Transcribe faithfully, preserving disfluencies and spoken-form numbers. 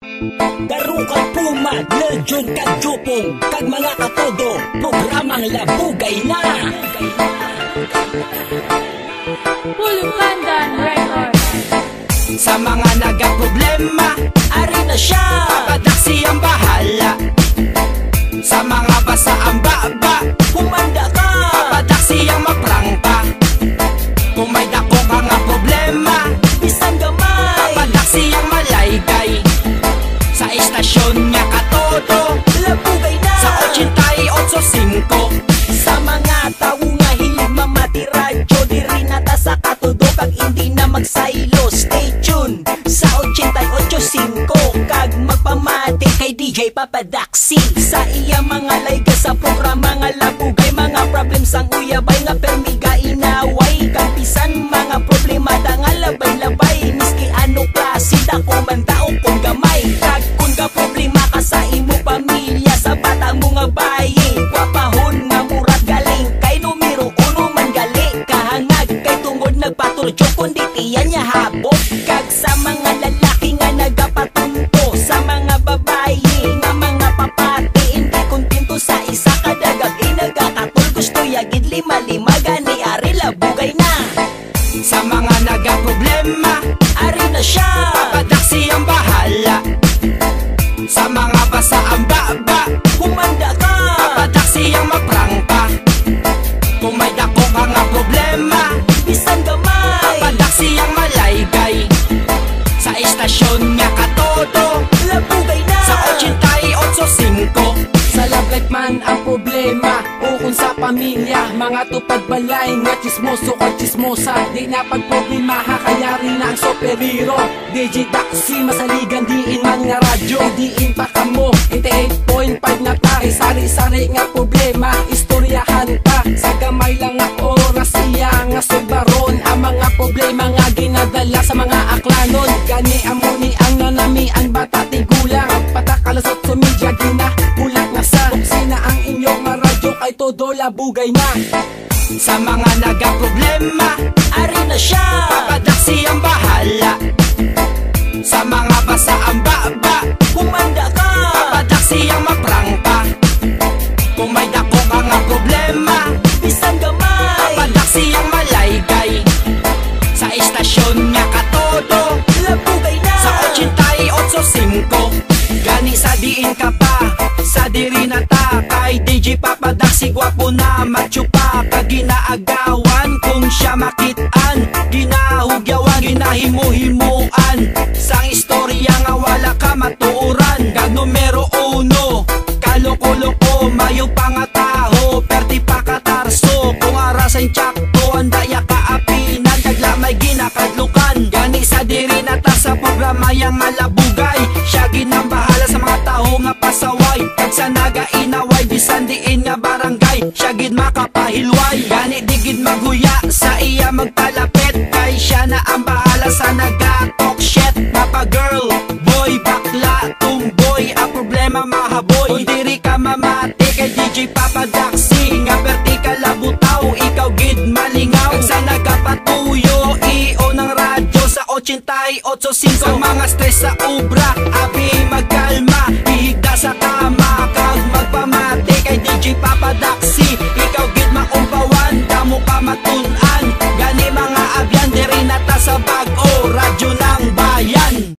Darukang Puma, Legion kag Jupong, kag mga katodo, programang Labugay na. Pulupandan Records. Sa mga nagaproblema, ari na siya. Papa Daxi ang bahala. Sa mga basa ang baba, humanda ka. Papa Daxi ang maprangka. Kung may dako ka nga problema, bisan gamay. Papa Daxi ang malaygay. Sa istasyon nga katodo, Labugay na. Sa ochenta y ocho cinco. Sa mga tawo nga hilig mamati radyo, diri na ta sa katodo kag indi na magsaylo. Stay tuned sa ochenta y ocho cinco kag magpamati kay D J Papa Daxi sa iya mga layga sa programa nga Labugay. Mga problem sang uyabay nga permi gainaway, kag bisan mga problemada nga labay-labay, miski ano klase, dako man ta o kon gamay. Kag kon gaproblema ka sa imo pamilya, sa bata mo nga bayi, gwapahon nga murag galing, kay numero uno man gali kahangag, kay tungod nagpaturjo kundi tiyan niya habok. Kag sa mga lalaki nga nagapatunto sa mga babayi nga mga papati, hindi kontento sa isa ka dagag inagakatol, gusto ya gid lima-lima, gani ari Labugay na. Sa mga nagaproblema, ari na siya. Papa Daxi ang bahala. Sa mga basa ang baba, humanda ka. Papa Daxi ang maprangka. Kung may dako ka nga problema, bisan gamay. Papa Daxi ang malaygay. Sa istasyon nga katodo, Labugay na. Sa ochenta y ocho cinco. Sa love life man ang problema, o kung sa pamilya, mga tupad balay nga chismoso kag chismosa, di na pagproblemaha kay ari na ang superhero. D J Daxi masaligan diin man nga radyo, diin pa kamo, eighty-eight point five na ta. Kay sari-sari nga problema, istoryahan ta. Sa gamay lang nga oras, iya nga sugbaron ang mga problema nga ginadala sa mga aklanon. Gani amo ni ang nanamian, bata, tigulang, patak alas otso medya, ginahulat na sa opisina ang inyo nga radyo, kay todo Labugay na. Sa mga nagaproblema, ari na siya. Papa Daxi ang bahala. Sa mga basa ang baba, humanda ka. Papa Daxi ang maprangka. Kung may dako ka nga problema, bisan gamay. Papa Daxi ang malaygay. Sa istasyon nga katodo, Labugay na. Sa ochenta y ocho cinco. Gani sa diin ka pa, sa diri na ta, kay D J Papa Daxi gwapo na, macho pa, kag ginaagawan kung siya makit-an, ginahugyawan, ginahimo-himuan sang istorya nga wala ka matuoran. Kag numero uno, kaloko-loko, mayo pa nga taho, perti pa ka tarso, kung ara sa intsakto, andaya ka apinan, kag lamay ginakadlukan. Gani sa diri na ta sa programa yang nga Labugay, siya gid ang bahala sa mga tawo nga pasaway, kag sa nagainaway bisan diin nga barangay, siya gid makapahilway. Gani di gid maghuya sa iya magpalapit, kay siya na ang bahala sa naga-talk shit. Papa girl, boy, bakla, tomboy, ang problema mahaboy. Kung diri ka mamati kay D J Papa Daxi, nga perti ka labutaw, ikaw gid malingaw. Kag sa nagapatuyo, i-on ang radyo sa ochenta y ocho cinco. Sa mga stress sa obra, abi magkalma, ihigda sa kama, kag magpamati kay D J Papa Daxi.